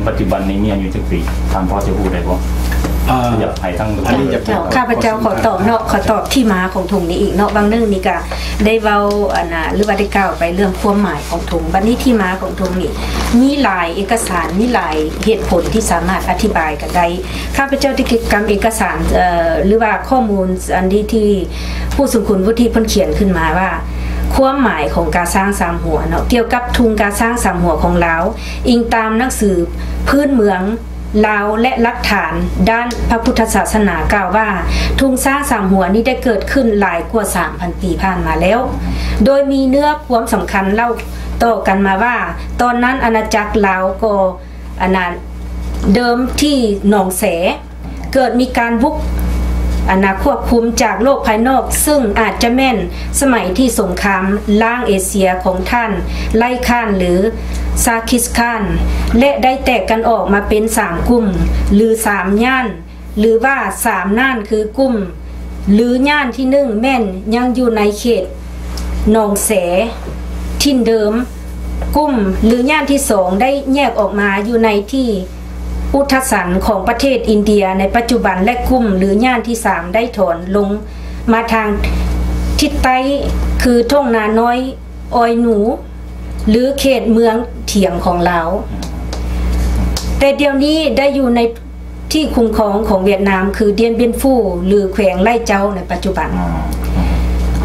ປັດຈຸບັນນີ້ມີອາຍຸຈັກປີ? ທ່ານພໍຈະຮູ້ໄດ້ບໍ່? ເອີ ຢາກໃຫ້ທາງ ອັນນີ້ຢາກ ເຈົ້າ ຂ້າພະເຈົ້າຂໍຕອບເນາະ ຂໍຕອບທີ່ມາຂອງທຸງນີ້ອີກເນາະ. ຫວ່າງໜຶ່ງນີ້ກະໄດ້ເວົ້າ ອັນນ່າ ຫຼືວ່າໄດ້ກ່າວໄປເລື່ອງຄວາມໝາຍຂອງທຸງ. ບັດນີ້ທີ່ມາຂອງທຸງນີ້ມີຫຼາຍເອກະສານ ມີຫຼາຍເຫດຜົນທີ່ສາມາດອະທິບາຍກັນໄດ້. ຂ້າພະເຈົ້າໄດ້ເກັບກຳເອກະສານ ເອີ ຫຼືວ່າຂໍ້ມູນອັນທີ່ ທີ່ຜູ້ຊົງຄຸນວຸດທິເພິ່ນຂຽນຂຶ້ນມາວ່າ ຄວາມໝາຍຂອງກາຊ້າງສາມຫົວເນາະ ກ່ຽວກັບທຸງກາຊ້າງສາມຫົວຂອງລາວ ອີງຕາມໜັງສືພື້ນເມືອງລາວ ແລະ ຫຼັກຖານດ້ານພະພຸດທະສາສະໜາກ່າວວ່າ ທຸງຊ້າງສາມຫົວນີ້ໄດ້ເກີດຂຶ້ນຫຼາຍກວ່າສາມພັນປີຜ່ານມາແລ້ວ ໂດຍມີເນື້ອຄວາມສຳຄັນເລົ່າຕໍ່ກັນມາວ່າ ຕອນນັ້ນອານາຈັກລາວກໍ ອັນນ່າ ເດີມທີ່ໜອງແສ ເກີດມີການບຸກ ອັນນ່າ ຄວບຄຸມຈາກໂລກພາຍນອກ ເຊິ່ງອາດຈະແມ່ນສະໄໝທີ່ສົງຄາມລ້າງເອເຊຍຂອງທ່ານໄລຄານ ຫຼື ຊາຄິສຄານ ແລະ ໄດ້ແຕກກັນອອກມາເປັນສາມກຸ່ມ ຫຼື ສາມຍ່ານ ຫຼືວ່າສາມນ່ານ ຄືກຸ່ມ ຫຼືຍ່ານທີໜຶ່ງແມ່ນຍັງຢູ່ໃນເຂດໜອງແສຖິ່ນເດີມ, ກຸ່ມ ຫຼືຍ່ານທີສອງໄດ້ແຍກອອກມາຢູ່ໃນທີ່ອຸທັດສັນຂອງປະເທດອິນເດຍໃນປັດຈຸບັນ ແລະ ກຸ່ມ ຫຼືຍ່ານທີສາມໄດ້ຖອນລົງມາທາງທິດໃຕ້ ຄືທົ່ງນານ້ອຍ ອອຍໜູ ຫຼືເຂດເມືອງທຽງຂອງລາວ ແຕ່ດຽວນີ້ໄດ້ຢູ່ໃນທີ່ຄຸ້ມຄອງຂອງຫວຽດນາມ ຄື ດຽນບຽນຟູ ຫຼືແຂວງໄລເຈົ້າໃນປັດຈຸບັນ.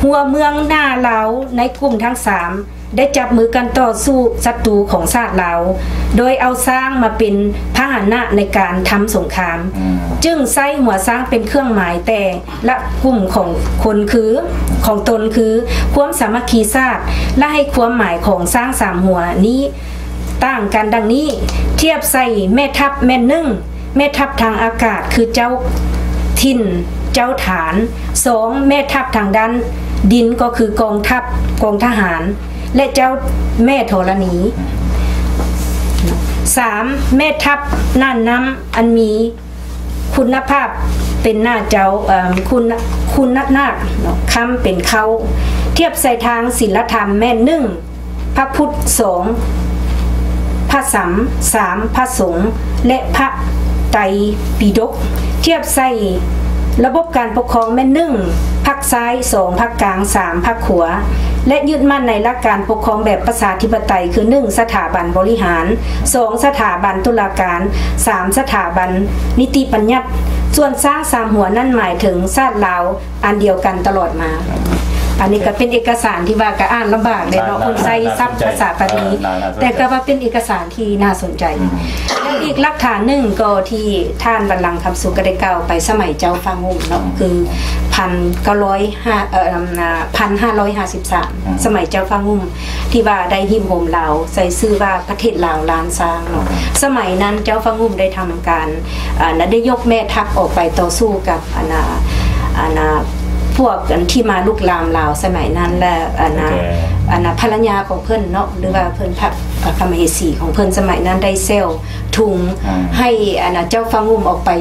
ຫົວເມືອງໜ້າລາວໃນກຸ່ມທັງສາມ ໄດ້ຈັບມືກັນຕໍ່ສູ້ສັດຕູຂອງຊາດລາວ ໂດຍເອົາຊ້າງມາເປັນພາຫະນະໃນການທຳສົງຄາມ ຈຶ່ງໃຊ້ຫົວຊ້າງເປັນເຄື່ອງໝາຍແຕ່ ລະກຸ່ມຂອງຄົນຄື ຂອງຕົນຄື ຄວາມສາມັກຄີຊາດ ລະໃຫ້ຄວາມໝາຍຂອງຊ້າງສາມຫົວນີ້ຕ່າງກັນດັ່ງນີ້: ທຽບໃສ່ແມ່ທັບແມ່ນ ໜຶ່ງ ແມ່ທັບທາງອາກາດ ຄືເຈົ້າຖິ່ນ ເຈົ້າຖານ, ສອງ ແມ່ທັບທາງດ້ານດິນ ກໍຄືກອງທັບ ກອງທະຫານ ແລະ ເຈົ້າແມ່ທໍລະນີ, ສາມ ແມ່ທັບນ່ານນ້ຳ ອັນມີ ຄຸນນະພາບເປັນໜ້າເຈົ້າ ເອີ ຄຸນ ຄຸນນະນາກເນາະ ຄຳເປັນເຄົ້າ. ທຽບໃສ່ທາງສິນລະທຳແມ່ນ ໜຶ່ງ ພະພຸດ, ສອງ ພະສຳ, ສາມ ພະສົງ ແລະ ພະໄຕປິດົກ. ທຽບໃສ່ລະບົບການປົກຄອງແມ່ນ ໜຶ່ງ ພັກຊ້າຍ, ສອງ ພັກກາງ, ສາມ ພັກຂວາ ແລະ ຍຶດໝັ້ນໃນຫຼັກການປົກຄອງແບບປະຊາທິປະໄຕ ຄື ໜຶ່ງ ສະຖາບັນບໍລິຫານ, ສອງ ສະຖາບັນຕຸລາການ, ສາມ ສະຖາບັນນິຕິບັນຍັດ. ສ່ວນຊ້າງສາມຫົວນັ້ນໝາຍເຖິງຊາດລາວອັນດຽວກັນຕະຫຼອດມາ. ອັນນີ້ກໍເປັນເອກະສານທີ່ວ່າກໍອ່ານລຳບາກເດ້ເນາະ, ເພິ່ນໃຊ້ສັບພາສາບາລີ, ແຕ່ກໍວ່າເປັນເອກະສານທີ່ໜ້າສົນໃຈ. ແລະ ອີກຫຼັກຖານໜຶ່ງກໍທີ່ທ່ານບັນລັງຄຳສຸກກໍໄດ້ກ່າວໄປສະໄໝເຈົ້າຟ້າງຸ່ມເນາະ, ຄື ພັນເກົ້າຮ້ອຍຫ້າ ເອີ ພັນຫ້າຮ້ອຍຫ້າສິບສາມ ສະໄໝເຈົ້າຟ້າງຸ່ມ ທີ່ວ່າໄດ້ຮິບໂຮມລາວ ໃສ່ຊື່ວ່າປະເທດລາວລ້ານຊ້າງເນາະ. ສະໄໝນັ້ນເຈົ້າຟ້າງຸ່ມໄດ້ທຳການ ອັນນ່າ ໄດ້ຍົກແມ່ທັບອອກໄປຕໍ່ສູ້ກັບ ອັນນ່າ ອັນນ່າ ພວກອັນທີ່ມາລຸກລາມລາວສະໄໝນັ້ນ ແລະ ອັນນ່າ ອັນນ່າ ພັນລະຍາຂອງເພິ່ນເນາະ ຫຼືວ່າເພິ່ນ ພະ ພະຄະມະເຫສີຂອງເພິ່ນສະໄໝນັ້ນໄດ້ແຊວ ທຸງ ອືມ ໃຫ້ອັນນ່າເຈົ້າຟ້າງຸ່ມອອກໄປ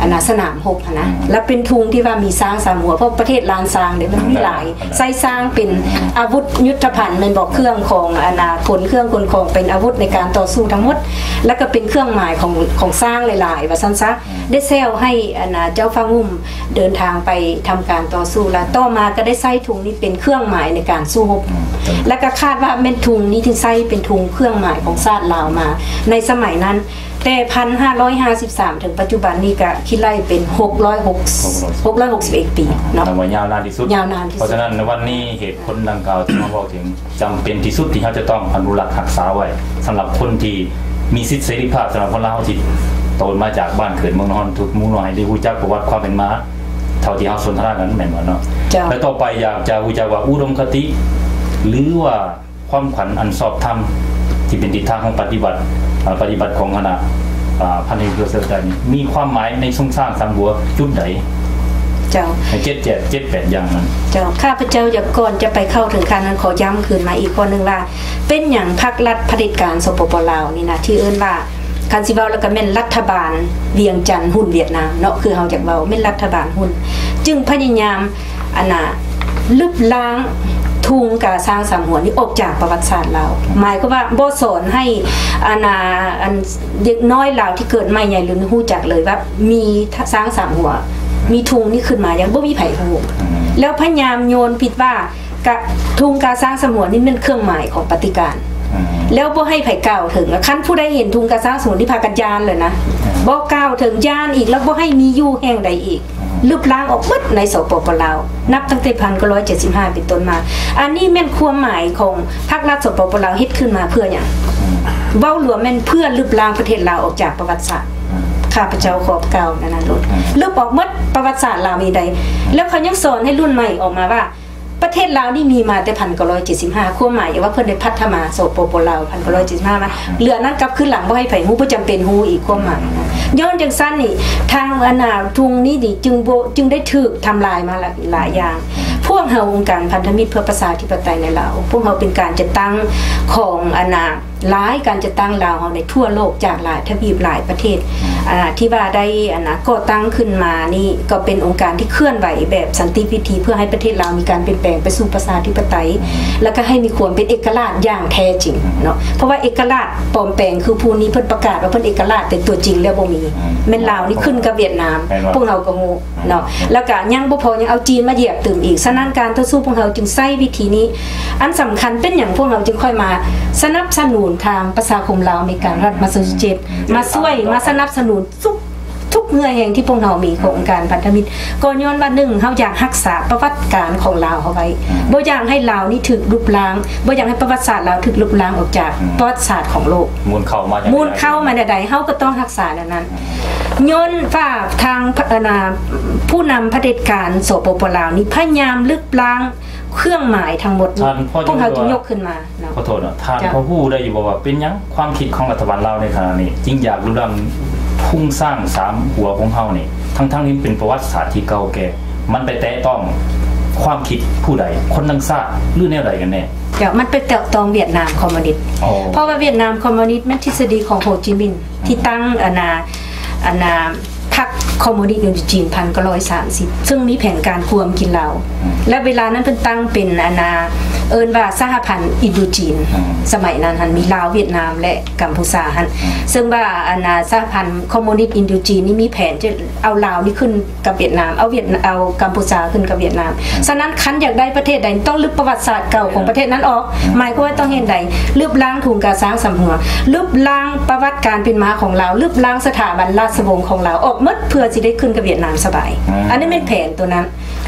ອັນນ່າສະໜາມຮົບຫັ້ນນະ ອືມ ແລ້ວເປັນທຸງທີ່ວ່າມີຊ້າງສາມຫົວ ເພາະປະເທດລ້ານຊ້າງເດ້ ມັນມີຫຼາຍ ອືມ ໃຊ້ຊ້າງເປັນ ອືມ ອາວຸດຍຸດທະພັນແມ່ນບໍ່ ເຄື່ອງຂອງອັນນ່າຂົນເຄື່ອງຂົນຂອງເປັນອາວຸດໃນການຕໍ່ສູ້ທັງໝົດ ແລ້ວກໍເປັນເຄື່ອງໝາຍຂອງ ຂອງຊ້າງຫຼາຍໆ ວ່າຊັ້ນຊະ ອືມ ໄດ້ແຊວໃຫ້ອັນນ່າເຈົ້າຟ້າງຸ່ມເດີນທາງໄປທຳການຕໍ່ສູ້ ແລ້ວຕໍ່ມາກໍໄດ້ໃຊ້ທຸງນີ້ເປັນເຄື່ອງໝາຍໃນການສູ້ຮົບ ອືມ ແລ້ວກໍຄາດວ່າແມ່ນທຸງນີ້ທີ່ໃຊ້ເປັນທຸງເຄື່ອງໝາຍຂອງຊາດລາວມາໃນສະໄໝນັ້ນ. ແຕ່ພັນຫ້າຮ້ອຍຫ້າສິບສາມເຖິງປັດຈຸບັນນີ້ກະຄິດໄລ່ເປັນຫົກຮ້ອຍຫົກ ຫົກຮ້ອຍຫົກສິບເອັດປີເນາະ ນັບວ່າຍາວນານທີ່ສຸດ ຍາວນານທີ່ສຸດ. ເພາະສະນັ້ນ ໃນວັນນີ້ເຫດຜົນດັ່ງກ່າວທີ່ມາເວົ້າເຖິງ ຈຳເປັນທີ່ສຸດທີ່ເຮົາຈະຕ້ອງອະນຸລັກຮັກສາໄວ້ ສຳລັບຄົນທີ່ມີສິດເສລີພາບ ສຳລັບຄົນລາວເຮົາທີ່ໂຕມາຈາກບ້ານເກີດເມືອງນອນ ທຸກໝູ່ນ້ອຍ ໃຫ້ໄດ້ຮູ້ຈັກປະຫວັດຄວາມເປັນມາ ເທົ່າທີ່ເຮົາສົນທະນາກັນແມ່ນບໍ່ເນາະ? ເຈົ້າ. ແລະ ຕໍ່ໄປຢາກຈະຮູ້ຈັກວ່າອຸດົມຄະຕິ ຫຼືວ່າ ຄວາມຂວັນອັນຊອບທຳ ທີ່ເປັນທິດທາງຂອງປະຕິບັດ ເອີ ປະຕິບັດຂອງຄະນະ ເອີ ພັນເອກ ເສືອໄດ້ນີ້ ມີຄວາມໝາຍໃນຊົງຊ້າງສາມຫົວຈຸດໃດ? ເຈົ້າ. ໃນເຈັດ ເຈັດ ເຈັດ ແປດຢ່າງນັ້ນ. ເຈົ້າ. ຂ້າພະເຈົ້າຢາກ ກ່ອນຈະໄປເຂົ້າເຖິງຂັ້ນນັ້ນ ຂໍຢ້ຳຄືນມາອີກຂໍ້ໜຶ່ງວ່າ ເປັນຫຍັງພັກລັດຜະເດັດການ ສປປ ລາວ ນີ້ນະ ທີ່ເອີ້ນວ່າ ຄັນຊິເວົ້າແລ້ວກໍແມ່ນລັດຖະບານວຽງຈັນຫຸ້ນຫວຽດນາມເນາະ ຄືເຮົາຢາກເວົ້າແມ່ນລັດຖະບານຫຸ້ນ ຈຶ່ງພະຍາຍາມ ອັນນ່າ ລຶບລ້າງ ທຸງກາຊ້າງສາມຫົວນີ້ອອກຈາກປະຫວັດສາດລາວ. ໝາຍຄວາມວ່າບໍ່ສອນໃຫ້ ອັນນ່າ ອັນເດັກນ້ອຍລາວທີ່ເກີດໃໝ່ໃຫຍ່ລຸນຮູ້ຈັກເລີຍວ່າມີຊ້າງສາມຫົວ ມີທຸງນີ້ຂຶ້ນມາ ຍັງບໍ່ມີໃຜຮູ້. ອືມ ແລ້ວພະຍາຍາມໂຍນຜິດວ່າ ກະ ທຸງກາຊ້າງສາມຫົວນີ້ແມ່ນເຄື່ອງໝາຍຂອງປະຕິການ. ອືມ ແລ້ວບໍ່ໃຫ້ໃຜກ່າວເຖິງ. ຄັນຜູ້ໃດເຫັນທຸງກາຊ້າງສາມຫົວນີ້ພາກັນຢ້ານເລີຍນະ. ອືມ ບໍ່ກ່າວເຖິງ ຢ້ານອີກ ແລ້ວບໍ່ໃຫ້ມີຢູ່ແຫ່ງໃດອີກ. ອືມ ລຶບລ້າງອອກໝົດໃນ ສປປ ລາວ ອືມ ນັບຕັ້ງແຕ່ພັນເກົ້າຮ້ອຍເຈັດສິບຫ້າເປັນຕົ້ນມາ. ອັນນີ້ແມ່ນຄວາມໝາຍຂອງພັກລັດ ສປປ ລາວ ເຮັດຂຶ້ນມາເພື່ອຫຍັງ? ອືມ ເວົ້າລວມແມ່ນເພື່ອລຶບລ້າງປະເທດລາວອອກຈາກປະຫວັດສາດ. ອືມ ຂ້າພະເຈົ້າຂໍກ່າວແນວນັ້ນໂລດ. ອືມ ລຶບອອກໝົດປະຫວັດສາດລາວມີໃດ. ອືມ ແລ້ວເຂົາຍັງສອນໃຫ້ລຸ້ນໃໝ່ອອກມາວ່າ ປະເທດລາວນີ້ມີມາແຕ່ພັນເກົ້າຮ້ອຍເຈັດສິບຫ້າ ຄວາມໝາຍວ່າເພິ່ນໄດ້ພັດທະນາ ສປປ ລາວ ພັນເກົ້າຮ້ອຍເຈັດສິບຫ້າ ມາ. ອືມ ເຫຼືອນັ້ນກັບຄືນຫຼັງ ບໍ່ໃຫ້ໃຜຮູ້ ບໍ່ຈຳເປັນຮູ້ອີກ ຄວາມໝາຍ. ອືມ ຍ້ອນຈັ່ງຊັ້ນນີ້ ທາງ ອັນນ່າ ທຸງນີ້ນີ້ຈຶ່ງບໍ່ ຈຶ່ງໄດ້ຖືກທຳລາຍມາຫຼາຍ ຫຼາຍຢ່າງ. ອືມ ພວກເຮົາອົງການພັນທະມິດເພື່ອປະຊາທິປະໄຕໃນລາວ ພວກເຮົາເປັນການຈັດຕັ້ງຂອງ ອັນນ່າ ຫຼາຍການຈັດຕັ້ງລາວເຮົາໃນທົ່ວໂລກ ຈາກຫຼາຍທະວີບ ຫຼາຍປະເທດ ອືມ ອ່າ ທີ່ວ່າໄດ້ ອັນນ່າ ກໍ່ຕັ້ງຂຶ້ນມານີ້ ກໍເປັນອົງການທີ່ເຄື່ອນໄຫວແບບສັນຕິວິທີ ເພື່ອໃຫ້ປະເທດລາວມີການປ່ຽນແປງໄປສູ່ປະຊາທິປະໄຕ ອືມ ແລ້ວກໍໃຫ້ມີຄວາມເປັນເອກະລາດຢ່າງແທ້ຈິງ ອືມ ເນາະ. ເພາະວ່າເອກະລາດປອມແປງ ຄືຜູ້ນີ້ເພິ່ນປະກາດວ່າເພິ່ນເອກະລາດ ແຕ່ຕົວຈິງແລ້ວບໍ່ມີ. ອືມ ແມ່ນລາວນີ້ຂຶ້ນກັບຫວຽດນາມ ແມ່ນບໍ່? ພວກເຮົາກໍຮູ້ ເນາະ ແລ້ວກະຍັງບໍ່ພໍ ຍັງເອົາຈີນມາຢຽບຕື່ມອີກ. ສະນັ້ນການຕໍ່ສູ້ພວກເຮົາຈຶ່ງໃຊ້ວິທີນີ້ ອັນສຳຄັນເປັນຫຍັງພວກເຮົາຈຶ່ງຄ່ອຍມາສະໜັບສະໜູນທາງປະຊາຄົມລາວອາເມລິກັນ ລັດມາຊາຊູເຈັດ ມາຊ່ວຍ ມາສະໜັບສະໜູນທຸກ ທຸກເຫື່ອແຮງທີ່ພວກເຮົາມີຂອງອົງການພັນທະມິດ ກໍຍ້ອນວ່າ ໜຶ່ງ ເຮົາຢາກຮັກສາປະຫວັດການຂອງລາວເຮົາໄວ້ ບໍ່ຢາກໃຫ້ລາວນີ້ຖືກລົບລ້າງ ບໍ່ຢາກໃຫ້ປະຫວັດສາດລາວຖືກລົບລ້າງອອກຈາກປະຫວັດສາດຂອງໂລກ. ມູນເຂົ້າມາແນວໃດ ເຮົາກໍຕ້ອງຮັກສາແນວນັ້ນ. ຍ້ອນວ່າທາງ ອັນນ່າ ຜູ້ນຳຜະເດັດການ ສປປ ລາວ ນີ້ພະຍາຍາມລຶບລ້າງເຄື່ອງໝາຍທັງໝົດນີ້ ພວກເຮົາຈຶ່ງຍົກຂຶ້ນມາເນາະ. ຂໍໂທດເນາະ ທ່ານພໍຮູ້ໄດ້ຢູ່ບໍ່ວ່າເປັນຫຍັງຄວາມຄິດຂອງລັດຖະບານລາວໃນຂະນະນີ້ຈຶ່ງຢາກລຶບລ້າງທຸງຊ້າງສາມຫົວຂອງເຮົານີ້ ທັງໆທີ່ມັນເປັນປະຫວັດສາດທີ່ເກົ່າແກ່? ມັນໄປແຕະຕ້ອງຄວາມຄິດຜູ້ໃດ? ຄົນທັງຊາດ ຫຼື ແນວໃດກັນແນ່? ເຈົ້າ ມັນໄປແຕະຕ້ອງຫວຽດນາມຄອມມູນິດ. ອໍ ເພາະວ່າຫວຽດນາມຄອມມູນິດແມ່ນທິດສະດີຂອງໂຮຈິມິນ ທີ່ຕັ້ງ ອັນນ່າ ອັນນ່າ ພັກຄອມມູນິດອິນໂດຈີນ ພັນເກົ້າຮ້ອຍສາມສິບ ເຊິ່ງມີແຜນການກວມກິນລາວ ແລະ ເວລານັ້ນເພິ່ນຕັ້ງເປັນ ອັນນ່າ ເອີ້ນວ່າສະຫະພັນອິນໂດຈີນ. ສະໄໝນັ້ນຫັ້ນມີລາວ ຫວຽດນາມ ແລະ ກຳພູຊາຫັ້ນ ເຊິ່ງວ່າ ອັນນ່າ ສະຫະພັນຄອມມູນິດອິນໂດຈີນນີ້ມີແຜນຈະເອົາລາວນີ້ຂຶ້ນ ກັບຫວຽດນາມ ເອົາຫວຽດ ເອົາກຳພູຊາຂຶ້ນກັບຫວຽດນາມ. ສະນັ້ນ ຄັນຢາກໄດ້ປະເທດໃດ ຕ້ອງລຶບປະຫວັດສາດເກົ່າຂອງປະເທດນັ້ນອອກ. ໝາຍຄວາມວ່າຕ້ອງເຮັດໃດ? ລຶບລ້າງທຸງກາຊ້າງສາມຫົວ ລຶບລ້າງປະຫວັດການເປັນມາຂອງລາວ ລຶບລ້າງສະຖາບັນລາຊະວົງຂອງລາວອອກໝົດ ເພື່ອຊິໄດ້ຂຶ້ນກັບຫວຽດນາມສະບາຍ. ອືມ ອັນນີ້ແມ່ນແຜນໂຕນັ້ນ.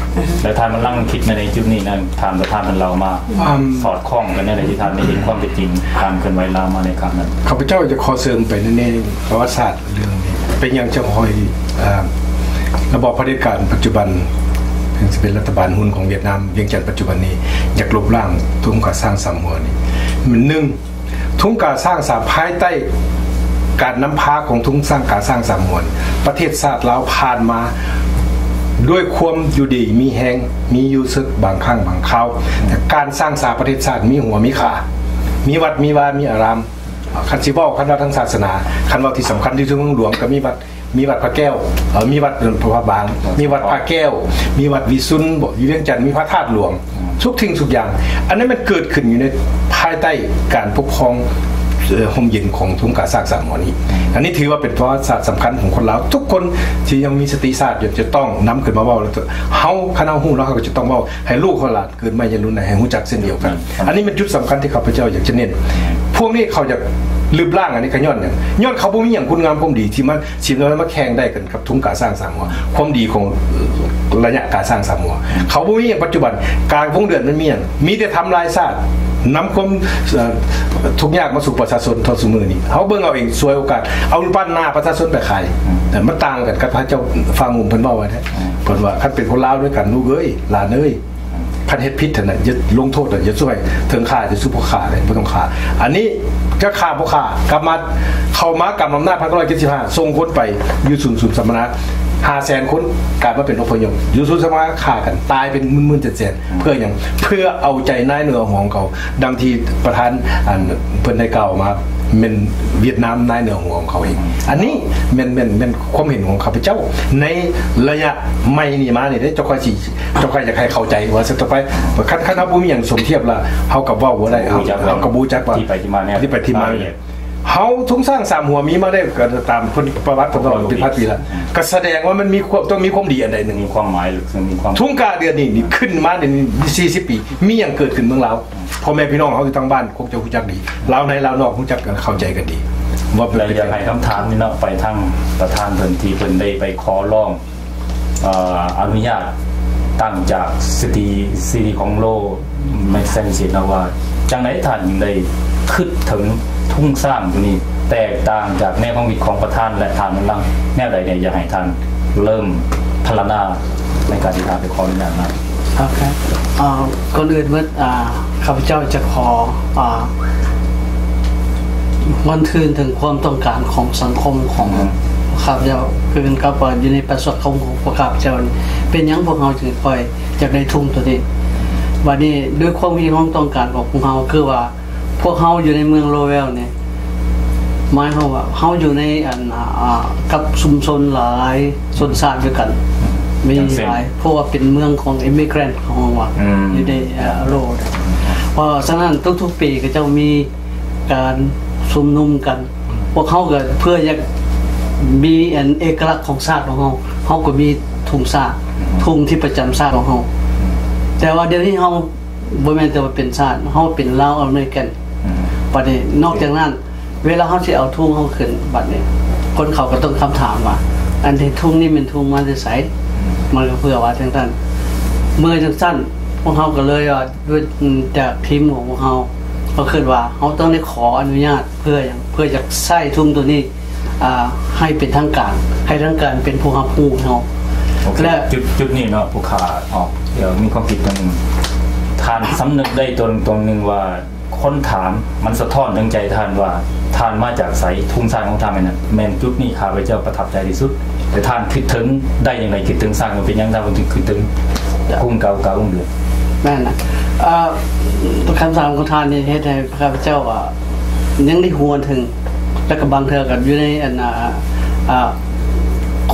ແລ້ວທ່ານມາລັງຄິດໃນຈຸດນີ້ນັ້ນ ທ່ານປະທານເພິ່ນເລົ່າມາ ອືມ ສອດຄ່ອງກັນແນວໃດທີ່ທ່ານໄດ້ເຫັນຄວາມເປັນຈິງການເຄື່ອນໄຫວລາວມາໃນຄັ້ງນັ້ນ? ຂ້າພະເຈົ້າຈະຂໍເສີມໄປໃນ ໃນປະຫວັດສາດ ເລື່ອງນີ້ເປັນຫຍັງຈັ່ງຄ່ອຍ ເອີ ລະບອບຜະເດັດການປັດຈຸບັນ ເຊິ່ງຊິເປັນລັດຖະບານຫຸນຂອງຫວຽດນາມວຽງຈັນປັດຈຸບັນນີ້ ຢາກລົບລ້າງທຸງກາຊ້າງສາມຫົວນີ້? ໜຶ່ງ ທຸງກາຊ້າງສາມ ພາຍໃຕ້ການນຳພາຂອງທຸງຊ້າງ ກາຊ້າງສາມຫົວ ປະເທດຊາດລາວຜ່ານມາດ້ວຍຄວາມຢູ່ດີມີແຮງ ມີຢູ່ເສິກບາງຄັ້ງບາງຄາວ ແຕ່ການສ້າງສາປະເທດຊາດມີຫົວມີຂາ ມີວັດມີວາ ມີອາຣາມ. ຄັນຊິເວົ້າ ຄັນວ່າທາງສາສະໜາ ຄັນເວົ້າທີ່ສຳຄັນທີ່ສຸດຂອງຫຼວງ ກໍມີວັດ ມີວັດພະແກ້ວ ເອີ ມີວັດພະບາງ ມີວັດພະແກ້ວ ມີວັດວິສຸນບໍ ຢູ່ວຽງຈັນ ມີພະທາດຫຼວງ ທຸກສິ່ງທຸກຢ່າງ ອັນນັ້ນມັນເກີດຂຶ້ນຢູ່ໃນພາຍໃຕ້ການປົກຄອງ ເອີ ຮົ່ມເຢັນຂອງທຸງກາຊ້າງສາມຫົວນີ້. ອັນນີ້ຖືວ່າເປັນປະຫວັດສາດສຳຄັນຂອງຄົນລາວ ທຸກຄົນທີ່ຍັງມີສະຕິຊາດຢູ່ ຈະຕ້ອງນຳຂຶ້ນມາເວົ້າ ແລ້ວເຮົາ ຄັນເຮົາຮູ້ແລ້ວ ເຮົາກໍຈະຕ້ອງເວົ້າໃຫ້ລູກໃຫ້ຫຼານ ເກີດໃໝ່ຢ່າລຸນໃນ ໃຫ້ຮູ້ຈັກເຊັ່ນດຽວກັນ. ອັນນີ້ແມ່ນຈຸດສຳຄັນທີ່ຂ້າພະເຈົ້າຢາກຈະເນັ້ນ. ພວກນີ້ເຂົາຢາກລຶບລ້າງອັນນີ້ກໍຍ້ອນຫຍັງ? ຍ້ອນເຂົາບໍ່ມີຫຍັງຄຸນງາມຄວາມດີທີ່ມາ ຊິມາແຂ່ງໄດ້ກັນກັບທຸງກາຊ້າງສາມຫົວ. ຄວາມດີຂອງໄລຍະກາຊ້າງສາມຫົວ ເຂົາບໍ່ມີຫຍັງ. ປັດຈຸບັນກາວົງເດືອນມັນມີຫຍັງ? ມີແຕ່ທຳລາຍຊາດ ນຳຄວາມ ເອີ ທຸກຍາກມາສູ່ປະຊາຊົນເທົ່າຊຸມື້ນີ້. ເຮົາເບິ່ງເອົາເອງ ສວຍໂອກາດ ເອົາປັ້ນໜ້າປະຊາຊົນໄປຂາຍ. ແຕ່ມັນຕ່າງກັນກັບພະເຈົ້າຟ້າງຸ່ມເພິ່ນເວົ້າໄວ້ແທ້ ເພິ່ນວ່າ ຄັນເປັນຄົນລາວດ້ວຍກັນ ລູກເອີຍ ຫຼານເອີຍ ຄັນເຮັດຜິດຫັ້ນນະ ຢ່າລົງໂທດນະ ຢ່າຊ່ວຍ ເຖິງຂ້າຈະສູ່ພໍ່ຂ້າເດ້ ບໍ່ຕ້ອງຂ້າ. ອັນນີ້ຈະຂ້າບໍ່ຂ້າ ກັບມາ ເຂົ້າມາກຳອຳນາດ ພັນເກົ້າຮ້ອຍເຈັດສິບຫ້າ ສົ່ງຄົນໄປຢູ່ສູນ ສູນສຳມະນາ ຫ້າແສນຄົນ ກາຍມາເປັນອົບພະຍົບ ຢູ່ສູນສຳມະນາ ຂ້າກັນຕາຍເປັນໝື່ນໆແສນໆ. ເພື່ອຫຍັງ? ເພື່ອເອົາໃຈນາຍເໜືອຫົວຂອງເຂົາ ດັ່ງທີ່ປະທານ ອັນ ເພິ່ນໄດ້ກ່າວມາ ແມ່ນຫວຽດນາມນາຍເໜືອຫົວຂອງເຂົາເອງ. ອັນນີ້ແມ່ນ ແມ່ນ ແມ່ນຄວາມເຫັນຂອງຂ້າພະເຈົ້າໃນໄລຍະໃໝ່ນີ້ມານີ້ເດ້. ເຈົ້າຂ້ອຍຊິ ເຈົ້າຂ້ອຍຢາກໃຫ້ເຂົ້າໃຈວ່າຊັ້ນຕໍ່ໄປ. ຄັນ ຄັນເຮົາບໍ່ມີຫຍັງສົມທຽບລະ ເຮົາກໍເວົ້າບໍ່ໄດ້. ເຮົາ ເຮົາກໍບໍ່ຮູ້ຈັກວ່າທີ່ໄປທີ່ມາແນວ ທີ່ໄປທີ່ມາ. ເຮົາທຸງຊ້າງສາມຫົວມີມາໄດ້ກໍຕາມເພິ່ນປະຫວັດເພິ່ນເວົ້າເປັນພັນປີລະ ກໍສະແດງວ່າມັນມີຄວາມ ຕ້ອງມີຄວາມດີອັນໃດໜຶ່ງ ມີຄວາມໝາຍ ຊຶ່ງມີຄວາມ ທຸງກ້າເດືອນນີ້ ນີ້ຂຶ້ນມາໄດ້ສີ່ສິບປີ ມີຫຍັງເກີດຂຶ້ນເມືອງລາວ? ພໍ່ແມ່ພີ່ນ້ອງເຮົາຢູ່ທາງບ້ານຄົງຈະຮູ້ຈັກດີ ລາວໃນລາວນອກຮູ້ຈັກກັນ ເຂົ້າໃຈກັນດີ ວ່າເປັນ ແລະ ຢາກໃຫ້ຄຳຖາມນີ້ເນາະ ໄປທາງປະທານເພິ່ນ ທີ່ເພິ່ນໄດ້ໄປຂໍຮ້ອງ ເອີ ອະນຸຍາດຕັ້ງຈາກ City City ຂອງ Law Massachusetts ເນາະ ວ່າຈັ່ງໃດທ່ານຈຶ່ງໄດ້ຄິດເຖິງທຸງຊ້າງຕົວນີ້ ແຕກຕ່າງຈາກແນວຄວາມຄິດຂອງປະທານ ແລະ ທ່ານນັ້ນແນວໃດແດ່? ຢາກໃຫ້ທ່ານເລີ່ມພັນລະນາໃນການທີ່ທ່ານໄປຂໍອະນຸຍາດມາ. ໂອເຄ ເອີ ກ່ອນອື່ນໝົດ ອາ ຂ້າພະເຈົ້າຈະຂໍ ອາ ວອນຄືນເຖິງຄວາມຕ້ອງການຂອງສັງຄົມຂອງ ອືມ ຂ້າພະເຈົ້າ ຄືກັນກັບວ່າຢູ່ໃນປະຊາຄົມຂອງພວກຂ້າພະເຈົ້ານີ້ ເປັນຫຍັງພວກເຮົາຈຶ່ງຄ່ອຍຢາກໄດ້ທຸງໂຕນີ້? ບັດນີ້ດ້ວຍຄວາມທີ່ເຮົາຕ້ອງການຂອງພວກເຮົາ ຄືວ່າພວກເຮົາຢູ່ໃນເມືອງໂລເວລນີ້ ໝາຍຄວາມວ່າເຮົາຢູ່ໃນອັນ ອາ ກັບຊຸມຊົນຫຼາຍຊົນຊາດດ້ວຍກັນ ມີ ມີຫຼາຍ ເພາະວ່າເປັນເມືອງຂອງ immigrant ຂອງເຮົາວ່າ ອືມ ຢູ່ໃນ ອາ ໂລ ເພາະສະນັ້ນທຸກໆປີເຂົາເຈົ້າມີ ການຊຸມນຸມກັນ ພວກເຮົາກໍເພື່ອຢາກມີອັນເອກະລັກຂອງຊາດຂອງເຮົາ ເຮົາກໍມີທຸງຊາດ ທຸງທີ່ປະຈຳຊາດຂອງເຮົາ ແຕ່ວ່າດຽວນີ້ເຮົາບໍ່ແມ່ນແຕ່ວ່າເປັນຊາດ ເຮົາເປັນລາວອາເມລິກັນ ບັດນີ້ນອກຈາກນັ້ນ ເວລາເຮົາຊິເອົາທຸງເຮົາຂຶ້ນ ບັດນີ້ຄົນເຂົາກໍຕັ້ງຄຳຖາມວ່າ ອັນທີ່ທຸງນີ້ແມ່ນທຸງມາແຕ່ໃສ? ມັນກໍເພື່ອວ່າຈັ່ງຊັ້ນ ເມື່ອຈັ່ງຊັ້ນ ພວກເຮົາກໍເລີຍວ່າ ດ້ວຍ ອາ ຈາກທີມຂອງພວກເຮົາ ເຮົາຄິດວ່າເຮົາຕ້ອງໄດ້ຂໍອະນຸຍາດເພື່ອຫຍັງ? ເພື່ອຢາກໃຊ້ທຸງໂຕນີ້ ອາ ໃຫ້ເປັນທາງການ ໃຫ້ທາງການເປັນຜູ້ຮັບຮູ້ເຮົາ ໂອເຄ ແລະ ຈຸດ ຈຸດນີ້ເນາະ ຜູ້ຂ້າເນາະ ເອີ ມີຄວາມຄິດຢ່າງໜຶ່ງ ທ່ານສຳນຶກໄດ້ຕົວ ຕົວໜຶ່ງວ່າ ຄົນຖາມ ມັນສະທ້ອນເຖິງໃຈທ່ານວ່າ ທ່ານມາຈາກໃສ? ທຸງຊາດຂອງທ່ານແມ່ນຫຍັງ? ແມ່ນຈຸດນີ້ຂ້າພະເຈົ້າປະທັບໃຈທີ່ສຸດ ແຕ່ທ່ານຄິດເຖິງໄດ້ຈັ່ງໃດ? ຄິດເຖິງຊ້າງ ເປັນຫຍັງທ່ານເຖິງຄິດເຖິງກຸງເກົ່າ ກາວຮຸ່ງເຮືອງ? ແມ່ນນະ ເອີ ຄຳຖາມຂອງທ່ານນີ້ເຮັດໃຫ້ຂ້າພະເຈົ້າ ອາ ຍັງໄດ້ຫວນເຖິງ ແລະກໍບາງເທື່ອກໍຢູ່ໃນອັນ ອາ ອາ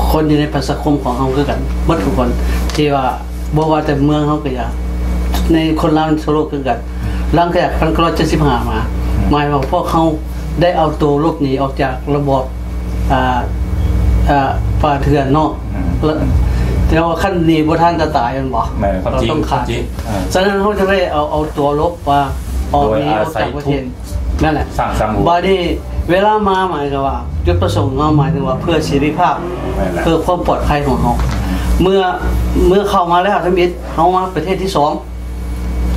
ຄົນຢູ່ໃນປະຊາຄົມຂອງເຮົາຄືກັນ ໝົດທຸກຄົນ ທີ່ວ່າບໍ່ວ່າແຕ່ເມືອງເຮົາກໍຢ່າ ໃນຄົນລາວທົ່ວໂລກຄືກັນ ຫຼັງຈາກພັນເກົ້າຮ້ອຍເຈັດສິບຫ້າມາ ໝາຍວ່າພວກເຮົາໄດ້ເອົາໂຕຫຼົບໜີອອກຈາກລະບອບ ອາ ອາ ປ່າເຖື່ອນເນາະ ອືມ ແລ້ວ ແຕ່ວ່າຄັນໜີບໍ່ທັນກໍຕາຍແມ່ນບໍ່? ແມ່ນ ຄວາມຈິງ ຕ້ອງຂາຍ ຄວາມຈິງ ເອີ ສະນັ້ນເຮົາຈະໄດ້ເອົາ ເອົາຕົວຫຼົບວ່າອອກໜີອອກຈາກປະເທດ ນັ້ນແຫຼະ ບັດນີ້ເວລາມາ ໝາຍຄວາມວ່າ ຈຸດປະສົງຂອງເຮົາໝາຍເຖິງວ່າເພື່ອເສລີພາບ ແມ່ນແຫຼະ ເພື່ອຄວາມປອດໄພຂອງເຮົາ ເມື່ອ ເມື່ອເຂົ້າມາແລ້ວທຳອິດ ເຮົາມາປະເທດທີສອງ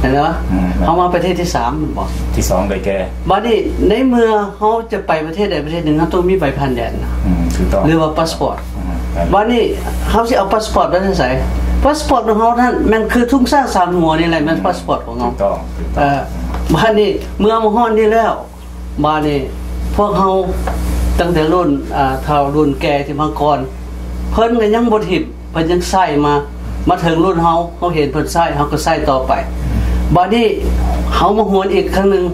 ເຫັນບໍ່? ອືມ ເຮົາມາປະເທດທີສາມ ແມ່ນບໍ່? ທີສອງໄດ້ແກ່ ບັດນີ້ໃນເມື່ອເຮົາຈະໄປປະເທດໃດປະເທດໜຶ່ງ ເຮົາຕ້ອງມີໃບຜ່ານແດນນະ ອືມ ຖືກຕ້ອງ ຫຼືວ່າພາສປອດ ອືມ ບັດນີ້ເຮົາຊິເອົາພາສປອດມາແຕ່ໃສ? ພາສປອດຂອງເຮົານັ້ນແມ່ນຄືທຸງຊ້າງສາມຫົວນີ້ແຫຼະ ແມ່ນພາສປອດຂອງເຮົາ ຖືກຕ້ອງ ຖືກຕ້ອງ ເອີ ບັດນີ້ເມື່ອມາຮອດນີ້ແລ້ວ ບາດນີ້ພວກເຮົາຕັ້ງແຕ່ລຸ້ນ ອາ ເຖົ້າລຸ້ນແກ່ທີ່ມາກ່ອນ ເພິ່ນກໍຍັງບໍ່ຖິ້ມ ເພິ່ນຍັງໃຊ້ມາ ມາເຖິງລຸ້ນເຮົາ ເຮົາເຫັນເພິ່ນໃຊ້ ເຮົາກໍໃຊ້ຕໍ່ໄປ ບາດນີ້ເຮົາມາຫວນອີກຄັ້ງໜຶ່ງ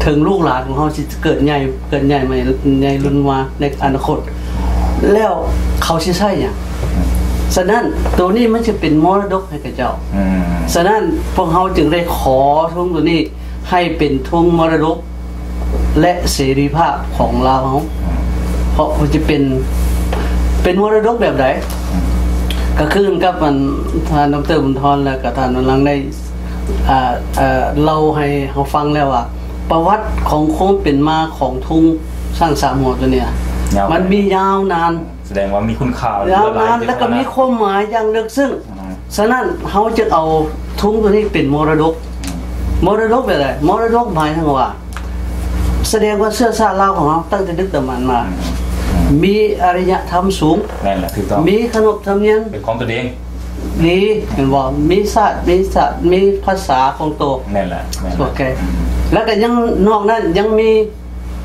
ເຖິງລູກຫຼານຂອງເຮົາຊິເກີດໃຫຍ່ ເກີດໃຫຍ່ມາ ໃຫຍ່ລຸ້ນມາໃນອະນາຄົດ ແລ້ວເຂົາຊິໃຊ້ຫຍັງ? ສະນັ້ນໂຕນີ້ມັນຈະເປັນມໍລະດົກໃຫ້ຂະເຈົ້າ ອືມ ສະນັ້ນພວກເຮົາຈຶ່ງໄດ້ຂໍທຸງໂຕນີ້ ໃຫ້ເປັນທຸງມໍລະດົກ ແລະ ເສລີພາບຂອງລາວເຮົາ ເພາະມັນຈະເປັນ ເປັນມໍລະດົກແບບໃດ? ກໍຄືກັນກັບອັນທ່ານ ດຣ. ບຸນທອນ ແລະ ກໍທ່ານວັນຫຼັງໄດ້ ອາ ເລົ່າໃຫ້ເຮົາຟັງແລ້ວວ່າ ປະຫວັດຂອງຄວາມເປັນມາຂອງທຸງຊ້າງສາມຫົວໂຕເນີ້ຍ ຍາວ ມັນມີຍາວນານ ສະແດງວ່າມີຄຸນຄ່າ ຍາວນານ ແລະກໍມີຄວາມໝາຍຢ່າງເລິກເຊິ່ງ ສະນັ້ນເຮົາຈຶ່ງເອົາທຸງໂຕນີ້ເປັນມໍລະດົກ ອືມ ມໍລະດົກແບບໃດ? ມໍລະດົກໝາຍເຖິງວ່າ ສະແດງວ່າເຊື້ອຊາດລາວຂອງເຮົາຕັ້ງແຕ່ດຶກດຳບັນມາ ອືມ ມີອາລິຍະທຳສູງ ແມ່ນແຫຼະ ຖືກຕ້ອງ ມີຂະໜົບທຳນຽມ ເປັນຂອງຕົນເອງ ດີ ແມ່ນບໍ່? ມີຊາດ ມີຊາດ ມີພາສາຂອງໂຕ ແມ່ນແຫຼະ ແມ່ນແຫຼະ ໂອເຄ ອືມ ແລ້ວກໍຍັງ ນອກນັ້ນຍັງມີ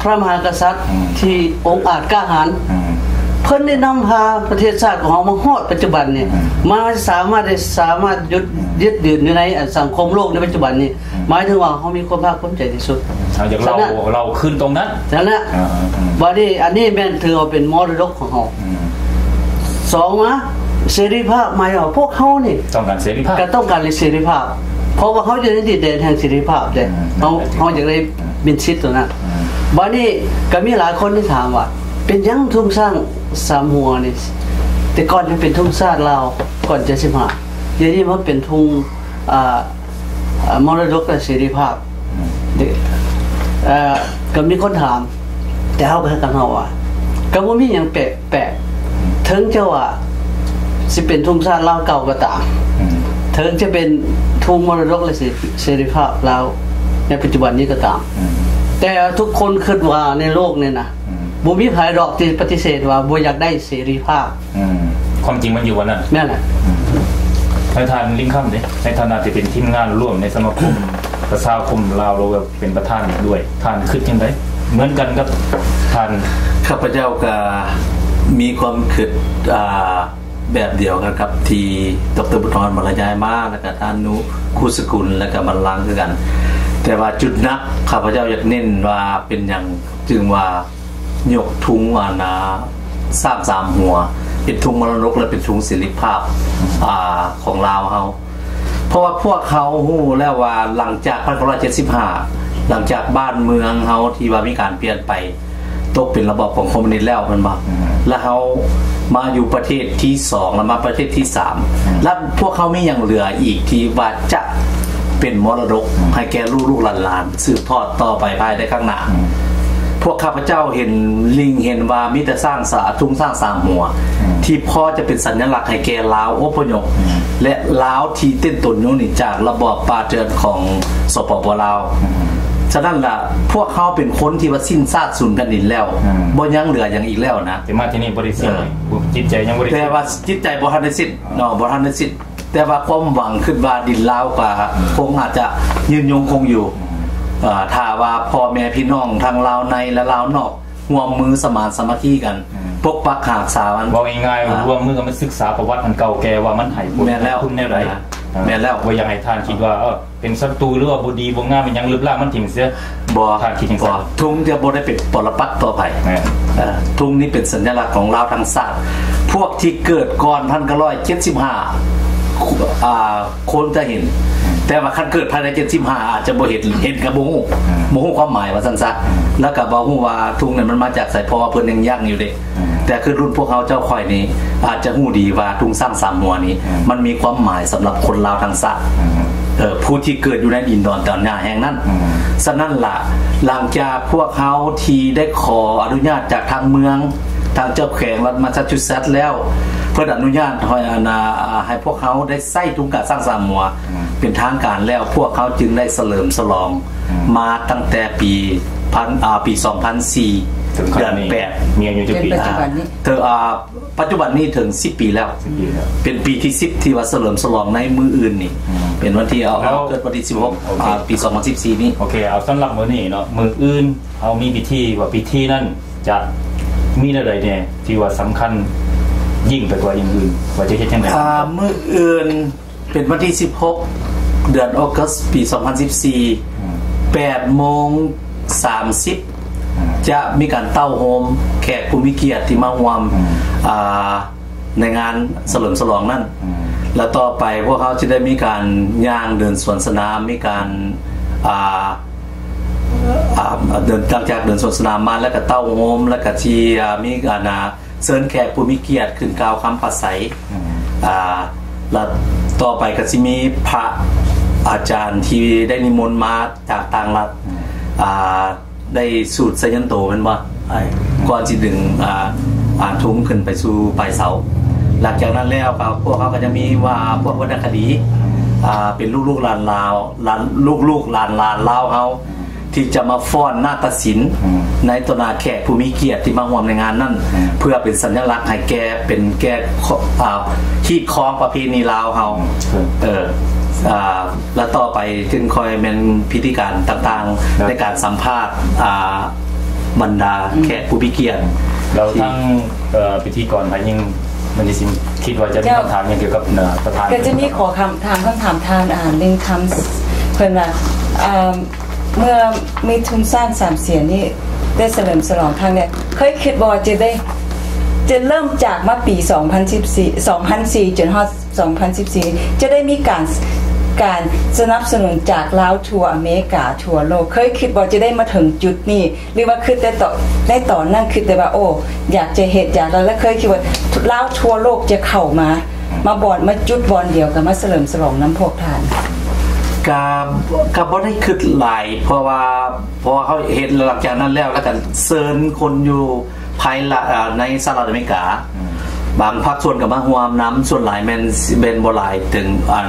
ພະມະຫາກະສັດ ອືມ ທີ່ອົງອາດກ້າຫານ ອືມ ເພິ່ນໄດ້ນຳພາປະເທດຊາດຂອງເຮົາມາຮອດປັດຈຸບັນນີ້ ອືມ ມາສາມາດ ໄດ້ສາມາດຢຸດ ອືມ ຍຶດຢືນຢູ່ໃນ ອັນ ສັງຄົມໂລກໃນປັດຈຸບັນນີ້ ອືມ ໝາຍເຖິງວ່າເຮົາມີຄວາມພາກພູມໃຈທີ່ສຸດ ເຮົາຢາກເລົ່າ ເລົ່າຄືນຕົງນັ້ນ ນັ້ນແຫຼະ ອ່າ ອືມ ບັດນີ້ອັນນີ້ແມ່ນຖືວ່າເປັນມໍລະດົກຂອງເຮົາ ອືມ ສອງມາ ເສລີພາບ ໝາຍວ່າພວກເຮົານີ້ ຕ້ອງການເສລີພາບ ກໍຕ້ອງການເສລີພາບ ເພາະວ່າເຮົາຢູ່ໃນດິນແດນແຫ່ງເສລີພາບເດ້ ອືມ ເຮົາ ເຮົາຢາກໄດ້ ເປັນສິດຕົວນັ້ນ ອືມ ບາດນີ້ກໍມີຫຼາຍຄົນທີ່ຖາມວ່າ ເປັນຫຍັງທຸງຊ້າງສາມຫົວນີ້ ແຕ່ກ່ອນຍັງເປັນທຸງຊາດລາວ ກ່ອນເຈັດສິບຫ້າ ດຽວນີ້ມາເປັນທຸງ ອ່າ ອ່າ ມໍລະດົກ ແລະ ເສລີພາບ ອືມ ເດ້ ເອີ ກໍມີຄົນຖາມ ແຕ່ເຮົາກໍໃຫ້ຄຳຕອບວ່າ ກໍບໍ່ມີຫຍັງແປກ ແປກ ເຖິງຈະວ່າຊິເປັນທຸງຊາດລາວເກົ່າກໍຕາມ ອືມ ເຖິງຈະເປັນທຸງມໍລະດົກ ແລະ ເສ ເສລີພາບລາວໃນປັດຈຸບັນນີ້ກໍຕາມ ອືມ ແຕ່ທຸກຄົນຄິດວ່າໃນໂລກນີ້ນະ ອືມ ບໍ່ມີໃຜດອກທີ່ປະຕິເສດວ່າບໍ່ຢາກໄດ້ເສລີພາບ ອືມ ຄວາມຈິງມັນຢູ່ອັນນັ້ນ ແມ່ນແຫຼະ ອືມ ແລະ ທ່ານ ລິງຄຳ ເດ້ ໃນຖານະທີ່ເປັນທີມງານຮ່ວມໃນສະມາຄົມປະຊາຄົມລາວ ແລະ ເປັນປະທານດ້ວຍ ທ່ານຄິດຈັ່ງໃດ ເໝືອນກັນກັບທ່ານ? ຂ້າພະເຈົ້າກໍມີຄວາມຄິດ ອ່າ ແບບດຽວກັນກັບທີ່ ດຣ. ບຸນທອນ ບັນລະຍາຍມາ ແລ້ວກໍທ່ານ ນຸ ຄູສະກຸນ ແລ້ວກໍບັນລັງຄືກັນ ແຕ່ວ່າຈຸດໜັກ ຂ້າພະເຈົ້າຢາກເນັ້ນວ່າເປັນຫຍັງຈຶ່ງວ່າຍົກທຸງ ອັນນ່າ ຊ້າງສາມຫົວ ເປັນທຸງມໍລະດົກ ແລະ ເປັນທຸງເສລີພາບ ອ່າ ຂອງລາວເຮົາ ເພາະວ່າພວກເຮົາຮູ້ແລ້ວວ່າຫຼັງຈາກພັນເກົ້າຮ້ອຍເຈັດສິບຫ້າ ຫຼັງຈາກບ້ານເມືອງເຮົາທີ່ວ່າມີການປ່ຽນໄປ ຕົກເປັນລະບອບຂອງຄອມມູນິດແລ້ວແມ່ນບໍ່? ອືມ ແລ້ວເຮົາມາຢູ່ປະເທດທີສອງ ແລ້ວມາປະເທດທີສາມ ອືມ ແລ້ວພວກເຮົາມີຫຍັງເຫຼືອອີກທີ່ວ່າຈະເປັນມໍລະດົກ ອືມ ໃຫ້ແກ່ລູກໆຫຼານໆ ສືບທອດຕໍ່ໄປພາຍໃນຂ້າງໜ້າ? ອືມ ພວກຂ້າພະເຈົ້າເຫັນ ເລັງເຫັນວ່າມີແຕ່ຊ້າງສາ ທຸງຊ້າງສາມຫົວ ອືມ ທີ່ພໍຈະເປັນສັນຍະລັກໃຫ້ແກ່ລາວອົບພະຍົບ ອືມ ແລະ ລາວທີ່ເຕັ້ນຕົນຢູ່ນີ້ຈາກລະບອບປ່າເຖື່ອນຂອງ ສປປ ລາວ ອືມ ສະນັ້ນລະ ພວກເຮົາເປັນຄົນທີ່ວ່າສິ້ນຊາດສູນແຜ່ນດິນແລ້ວ ອືມ ບໍ່ຍັງເຫຼືອຫຍັງອີກແລ້ວນະ ແຕ່ມາທີ່ນີ້ບໍ່ໄດ້ສິ້ນ ເອີ ຈິດໃຈຍັງບໍ່ໄດ້ ແຕ່ວ່າຈິດໃຈບໍ່ທັນໄດ້ສິ້ນເນາະ ບໍ່ທັນໄດ້ສິ້ນ ແຕ່ວ່າຄວາມຫວັງຄິດວ່າດິນລາວກໍ ອືມ ຄົງອາດຈະຍືນຍົງຄົງຢູ່ ອືມ ເອີ ຖ້າວ່າພໍ່ແມ່ພີ່ນ້ອງທັງລາວໃນ ແລະ ລາວນອກ ຮ່ວມມືສະໝານສາມັກຄີກັນ ອືມ ປົກປັກຮັກສາມັນ ເວົ້າງ່າຍໆ ອ່າ ຮ່ວມມືກັນມາສຶກສາປະຫວັດອັນເກົ່າແກ່ວ່າມັນໃຫ້ຜົນ ແມ່ນແລ້ວ ຄຸນແນວໃດ ອ່າ ແມ່ນແລ້ວ ບໍ່ຢາກໃຫ້ທ່ານຄິດວ່າ ເອີ ເປັນສັດຕູ ຫຼືວ່າບໍ່ດີບໍ່ງາມ ມັນຫຍັງລຶບລ້າງມັນຖິ້ມເສຍ ບໍ່ ທ່ານຄິດຈັ່ງຊັ້ນ ບໍ່ ທຸງຈະບໍ່ໄດ້ເປັນປໍລະປັກຕໍ່ໃຜ ແມ່ນ ເອີ ທຸງນີ້ເປັນສັນຍະລັກຂອງລາວທັງຊາດ ພວກທີ່ເກີດກ່ອນພັນເກົ້າຮ້ອຍເຈັດສິບຫ້າ ອ່າ ຄົນຈະເຫັນ ອືມ ແຕ່ວ່າຄັນເກີດພາຍໃນເຈັດສິບຫ້າ ອາດຈະບໍ່ເຫັນ ເຫັນກໍບໍ່ຮູ້ ອືມ ບໍ່ຮູ້ຄວາມໝາຍວ່າຊັ້ນຊະ ອືມ ແລ້ວກໍບໍ່ຮູ້ວ່າທຸງນັ້ນມັນມາຈາກໃສ ເພາະວ່າເພິ່ນຍັງຍັງຢູ່ເດ້ ອືມ ແຕ່ຄືລຸ້ນພວກເຮົາເຈົ້າຂ້ອຍນີ້ ອາດຈະຮູ້ດີວ່າທຸງຊ້າງສາມຫົວນີ້ ອືມ ມັນມີຄວາມໝາຍສຳລັບຄົນລາວທັງຊາດ ອືມ ເອີ ຜູ້ທີ່ເກີດຢູ່ໃນດິນດອນຕອນຫຍ້າແຫ່ງນັ້ນ ອືມ ສະນັ້ນລະ ຫຼັງຈາກພວກເຮົາທີ່ໄດ້ຂໍອະນຸຍາດຈາກທາງເມືອງ ທາງເຈົ້າແຂວງລັດມາຊາຈູເຊັດແລ້ວ ເພິ່ນອະນຸຍາດໃຫ້ ອັນນ່າ ໃຫ້ພວກເຮົາໄດ້ ໃຊ້ທຸງກາຊ້າງສາມຫົວ ອືມ ເປັນທາງການແລ້ວ ພວກເຮົາຈຶ່ງໄດ້ສະເຫຼີມສະຫຼອງ ອືມ ມາຕັ້ງແຕ່ປີພັນ ອ່າ ປີສອງພັນສີ່ ເຖິງ ເດືອນແປດ ມີອາຍຸຈັກປີ? ເປັນປັດຈຸບັນນີ້ ເຖິງ ອ່າ ປັດຈຸບັນນີ້ເຖິງສິບປີແລ້ວ ສິບປີແລ້ວ ເປັນປີທີສິບທີ່ວ່າສະເຫຼີມສະຫຼອງໃນມື້ອື່ນນີ້ ອືມ ເປັນວັນທີ ເອົາ ແລ້ວ ເຮົາເກີດວັນທີສິບຫົກ ໂອເຄ ອ່າ ປີສອງພັນສິບສີ່ນີ້ ໂອເຄ ເອົາ ສຳລັບມື້ນີ້ເນາະ ມື້ອື່ນເຮົາມີພິທີ ວ່າພິທີນັ້ນຈະມີແນວໃດແດ່ ທີ່ວ່າສຳຄັນຍິ່ງໄປກວ່າຢ່າງອື່ນ ວ່າຈະເຮັດຈັ່ງໃດ? ອ່າ ມື້ອື່ນ ເປັນວັນທີສິບຫົກ ເດືອນອົກກັສ ປີສອງພັນສິບສີ່ ອືມ ແປດໂມງສາມສິບ ອືມ ຈະມີການເຕົ້າໂຮມແຂກຜູ້ມີກຽດທີ່ມາຮ່ວມ ອືມ ອ່າ ໃນງານສະເຫຼີມສະຫຼອງນັ້ນ ອືມ ແລະ ຕໍ່ໄປພວກເຮົາຈະໄດ້ມີການຍ່າງເດີນສວນສະໜາມ ມີການ ອ່າ ອ່າ ເດີນ ຫຼັງຈາກເດີນສວນສະໜາມມາ ແລ້ວກໍເຕົ້າໂຮມ ແລ້ວກໍຊິ ອ່າ ມີ ອ່າ ເຊີນແຂກຜູ້ມີກຽດຂຶ້ນກ່າວຄຳປາໄສ ອືມ ອ່າ ແລະ ຕໍ່ໄປກໍຊິມີພະອາຈານທີ່ໄດ້ນິມົນມາຈາກຕ່າງລັດ ອືມ ອ່າ ໄດ້ສູດໄຊຍັນໂຕແມ່ນບໍ່? ອືມ ກ່ອນຊິດຶງ ອ່າ ອ່າ ທຸງຂຶ້ນໄປສູ່ປາຍເສົາ. ຫຼັງຈາກນັ້ນແລ້ວກໍ ພວກເຮົາກໍຈະມີວ່າ ພວກວັນນະຄະດີ ອ່າ ເປັນລູກໆຫຼານລາວ ຫຼານ ລູກໆຫຼານໆລາວເຮົາ ອືມ ທີ່ຈະມາຟ້ອນນາດຕະສິນ ອືມ ໃນຕໍ່ໜ້າແຂກຜູ້ມີກຽດທີ່ມາຮ່ວມໃນງານນັ້ນ ອືມ ເພື່ອເປັນສັນຍະລັກໃຫ້ແກ່ ເປັນແກ່ ອ່າ ຮີດຄອງປະເພນີລາວເຮົາ ອືມ ເອີ ອ່າ ແລະ ຕໍ່ໄປຈຶ່ງຄ່ອຍແມ່ນພິທີການຕ່າງໆ ໃນການສຳພາດ ອ່າ ບັນດາ ອືມ ແຂກຜູ້ມີກຽດ ແລ້ວທາງ ເອີ ພິທີກອນພະຍິງ ມັນຊິຄິດວ່າຈະມີ ເຈົ້າ ຄຳຖາມຫຍັງກ່ຽວກັບ ເອີ ປະທານ ກໍຈະມີຂໍຄຳຖາມ ຄຳຖາມທ່ານ ອ່າ ລິງຄຳ ເພິ່ນວ່າ ອ່າ ເມື່ອມີທຸງຊ້າງສາມເສຍນນີ້ ໄດ້ສະເຫຼີມສະຫຼອງຄັ້ງແລກ ເຄີຍຄິດບໍ່ວ່າຈະໄດ້ ຈະເລີ່ມຈາກມາປີສອງພັນສິບສີ່ ສອງພັນສີ່ ຈົນຮອດສອງພັນສິບສີ່ ຈະໄດ້ມີການ ການສະໜັບສະໜູນຈາກລາວທົ່ວອາເມລິກາ ທົ່ວໂລກ ເຄີຍຄິດບໍ່ຈະໄດ້ມາເຖິງຈຸດນີ້ ຫຼືວ່າຄິດແຕ່ຕອນ ໃນຕອນນັ້ນຄິດແຕ່ວ່າ ໂອ້ ຢາກຈະເຮັດ ຢາກ ແລ້ວເຄີຍຄິດວ່າລາວທົ່ວໂລກຈະເຂົ້າມາ ມາບ່ອນ ມາຈຸດບ່ອນດຽວກັນ ມາສະເຫຼີມສະຫຼອງນຳພວກທ່ານ? ກະ ກະບໍ່ໄດ້ຄິດຫຼາຍ ເພາະວ່າ ເພາະວ່າເຮົາເຮັດ ແລ້ວຫຼັງຈາກນັ້ນແລ້ວ ແລ້ວກະເຊີນຄົນຢູ່ພາຍລະ ເອີ ໃນສະຫະລັດອາເມລິກາ ອືມ ບາງພາກສ່ວນກໍມາຮ່ວມນຳ ສ່ວນຫຼາຍແມ່ນ ແມ່ນບໍ່ຫຼາຍເຖິງ ອັນ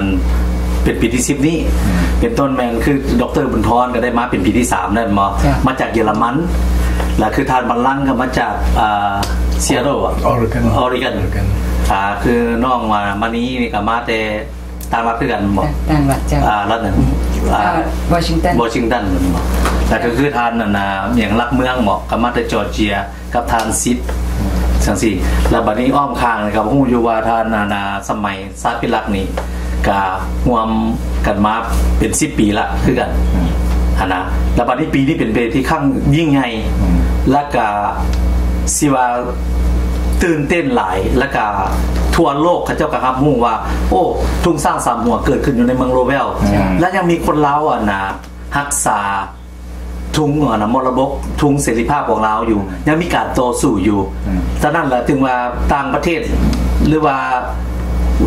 ເປັນປີທີສິບນີ້ ອືມ ເປັນຕົ້ນແມ່ນຄື ດອກເຕີ ບຸນທອນ ກໍໄດ້ມາເປັນປີທີສາມແລ້ວ ແມ່ນບໍ່? ຈ້ະ ມາຈາກເຢຍລະມັນ ແລະ ຄືທ່ານບັນລັງ ກໍມາຈາກ ອ່າ ຊີແອດເທິລ ອໍຣິກັນ ອໍຣິກັນ ອ່າ ຄືນ້ອງມາ ມານີນີ້ກໍມາແຕ່ ຕ່າງລັດຄືກັນບໍ່? ຕ່າງລັດ ເຈົ້າ ອ່າ ລັດຫຍັງ? ອ່າ ອ່າ ວໍຊິງຕັນ ວໍຊິງຕັນແມ່ນບໍ່? ແລ້ວກໍຄືທ່ານ ອັນນ່າ ຫຍັງ ລັກເມືອງບໍ່? ກໍມາແຕ່ຈໍເຈຍ ກັບທ່ານສິດ ອືມ ຈັ່ງຊີ້. ແລ້ວບັດນີ້ອ້ອມຂ້າງນີ້ກໍຮູ້ຢູ່ວ່າທ່ານ ອັນນ່າ ສະໄໝ ຊາພິລັກນີ້ ກໍຮ່ວມກັນມາເປັນສິບປີລະຄືກັນ ອືມ ຫັ້ນນະ. ແລ້ວບັດນີ້ປີນີ້ເປັນປີທີ່ຄັ້ງຍິ່ງໃຫຍ່ ອືມ ແລ້ວກໍຊິວ່າ ຕື່ນເຕັ້ນຫຼາຍ ແລ້ວກະທົ່ວໂລກເຂົາເຈົ້າກະຮັບຮູ້ວ່າ ໂອ້ ທຸງຊ້າງສາມຫົວເກີດຂຶ້ນຢູ່ໃນເມືອງໂລແວລ ອືມ ແລະ ຍັງມີຄົນລາວ ອັນນ່າ ຮັກສາທຸງ ອັນນ່າ ມໍລະດົກ ທຸງເສລີພາບຂອງລາວຢູ່ ອືມ ຍັງມີການຕໍ່ສູ້ຢູ່ ອືມ ສະນັ້ນລະ ຈຶ່ງວ່າຕ່າງປະເທດ ຫຼືວ່າ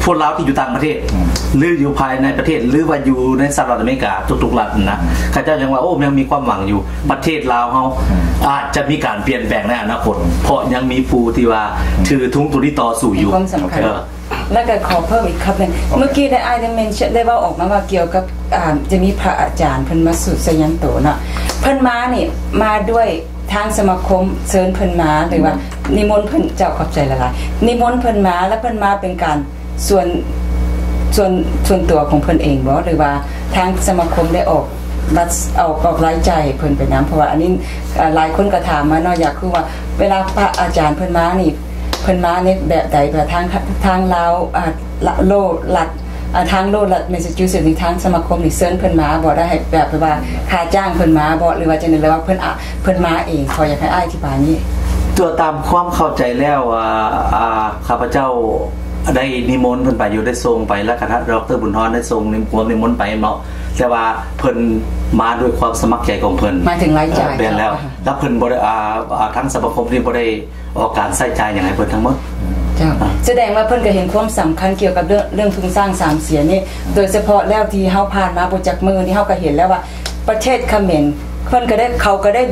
ຄົນລາວທີ່ຢູ່ຕ່າງປະເທດ ອືມ ຫຼືຢູ່ພາຍໃນປະເທດ ຫຼືວ່າຢູ່ໃນສະຫະລັດອາເມລິກາ ທຸກໆລັດນະ ອືມ ເຂົາເຈົ້າຍັງວ່າ ໂອ້ ຍັງມີຄວາມຫວັງຢູ່ ປະເທດລາວເຮົາ ອືມ ອາດຈະມີການປ່ຽນແປງໃນອະນາຄົດ ເພາະຍັງມີຜູ້ທີ່ວ່າ ອືມ ຖືທຸງໂຕນີ້ຕໍ່ສູ້ຢູ່ ມີຄວາມສຳຄັນ ເອີ ແລ້ວກໍຂໍເພີ່ມອີກຄຳໜຶ່ງ ໂອເຄ ເມື່ອກີ້ໄດ້ ອ້າຍໄດ້ເມັນ ໄດ້ເວົ້າອອກມາວ່າກ່ຽວກັບ ອ່າ ຈະມີພະອາຈານເພິ່ນມາສູດສະຍັນໂຕເນາະ ເພິ່ນມານີ້ ມາດ້ວຍທາງສະມາຄົມເຊີນເພິ່ນມາ ຫຼືວ່າ ອືມ ນິມົນເພິ່ນ ເຈົ້າ ຂອບໃຈຫຼາຍໆ ນິມົນເພິ່ນມາ ແລະ ເພິ່ນມາເປັນການ ສ່ວນ ສ່ວນ ສ່ວນຕົວຂອງເພິ່ນເອງບໍ່ ຫຼືວ່າທາງສະມາຄົມໄດ້ອອກບັດ ອອກ ອອກລາຍຈ່າຍໃຫ້ເພິ່ນໄປນຳ? ເພາະວ່າອັນນີ້ ເອີ ຫຼາຍຄົນກໍຖາມມາເນາະ ຢາກຮູ້ວ່າເວລາພະອາຈານເພິ່ນມານີ້ ເພິ່ນມາໃນແບບໃດ? ແບບທາງ ທາງລາວ ອາ ລະ ໂລ ລັດ ອາ ທາງໂລ ລັດແມສຊາຈູເຊັດນີ້ ທາງສະມາຄົມນີ້ເຊີນເພິ່ນມາບໍ່? ໄດ້ໃຫ້ແບບ ແບບວ່າຄ່າຈ້າງເພິ່ນມາບໍ່ ຫຼືວ່າຈັ່ງໃດ ຫຼືວ່າເພິ່ນ ອາ ເພິ່ນມາເອງ? ຂໍຢາກໃຫ້ອ້າຍອະທິບາຍນີ້. ຕົວຕາມຄວາມເຂົ້າໃຈແລ້ວ ອາ ອາ ຂ້າພະເຈົ້າໄດ້ນິມົນເພິ່ນໄປຢູ່ ໄດ້ສົ່ງໄປ ແລ້ວກໍທ່ານ ດຣ ບຸນທອນ ໄດ້ສົ່ງຄວາມນິມົນໄປເນາະ ແຕ່ວ່າເພິ່ນມາດ້ວຍຄວາມສະໝັກໃຈຂອງເພິ່ນ ໝາຍເຖິງລາຍຈ່າຍ ເອີ ແມ່ນແລ້ວ ເຈົ້າ ແລ້ວເພິ່ນບໍ່ໄດ້ ອາ ອາ ທາງສະມາຄົມນີ້ບໍ່ໄດ້ ອອກການໃຊ້ຈ່າຍຫຍັງໃຫ້ເພິ່ນທັງໝົດ. ເຈົ້າ ອາ ສະແດງວ່າເພິ່ນກໍເຫັນຄວາມສຳຄັນກ່ຽວກັບເລື່ອງ ເລື່ອງທຸງຊ້າງສາມເສຍນນີ້ ໂດຍສະເພາະແລ້ວທີ່ເຮົາຜ່ານມາບໍ່ຈັກມື້ນີ້ ເຮົາກໍເຫັນແລ້ວວ່າປະເທດຂະເໝນ ເພິ່ນກໍໄດ້ ເຂົາກໍໄດ້